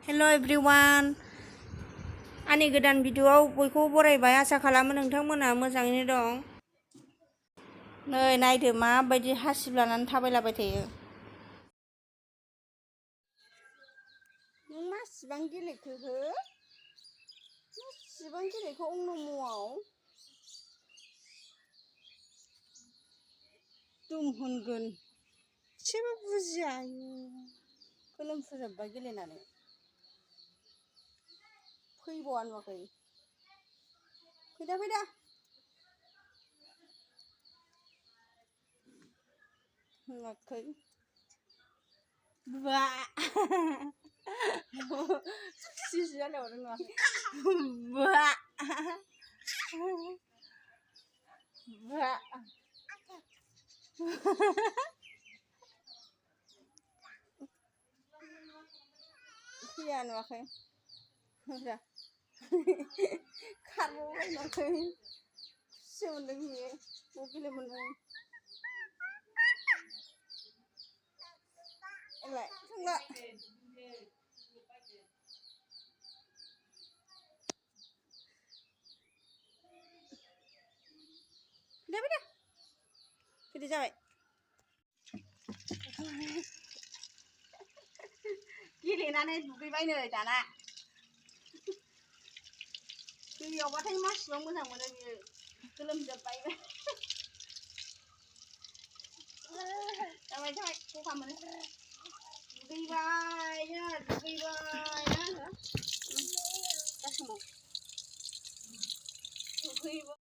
हेल' everyone आंनि गोदान भिडिअ'आव बयखौबो बरायबाय। आसा खालामो नोंथांमोना मोजाङैनो दं। नै नायदो माबायदि हासिब लानानै थाबायलाबाय थायो। नों मासिबां गेलेखो हो? मासिबां गेलेखो अंनम'आव? दुम होनगोन एसेबो बुजिया। गोलोमफ्रुजोब्बाय गेलेनानै। फैबावा नुवाखै? फैदा फैदा नुवाखै बा खुसिसो जालायबावदों नुवाखै बा बा फैया नुवाखै खारबावबाय नुवाखै खुसि मोनदों बियो गेले मोनदों। एलाय थांला फैदा फैदा फैदो जाबाय। गेलेनानै दुगैबाय नै दाना। दैयावबाथाय मासिबां मोजां मोनो बियो। गोलोमजोब्बाय जाबाय जाबाय गगा मोनो। दुगैबाय ना दा समाव दुगैबाय।